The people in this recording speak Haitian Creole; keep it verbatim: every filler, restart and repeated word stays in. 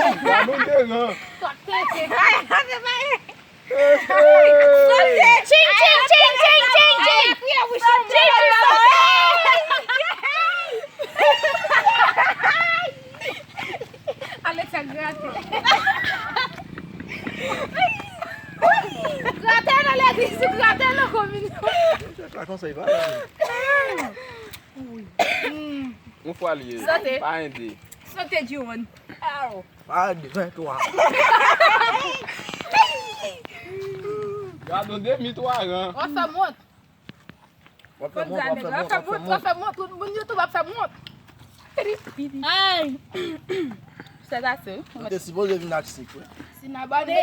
Gade yon deran. Ching, ching, ching, ching, ching, ching. Ching, ching, sote. Alexa grate. Grate nan legliz, grate nan kominyon. Chèch la konsèy pa. Yon fwa l ye. Sote. Pa ende. Sote Jiwon. Pa ende, ventwa. Gade yon demi twa ran. W ap fè m wont. W ap fè mont, w ap fè W ap mont, w fè ap fè mont, w ap mont. fè mont. Tout moun YouTube ap fè m wont. Ay! Sè sa se. Nou te sipoze vin ak sik, wi. Sin abòne.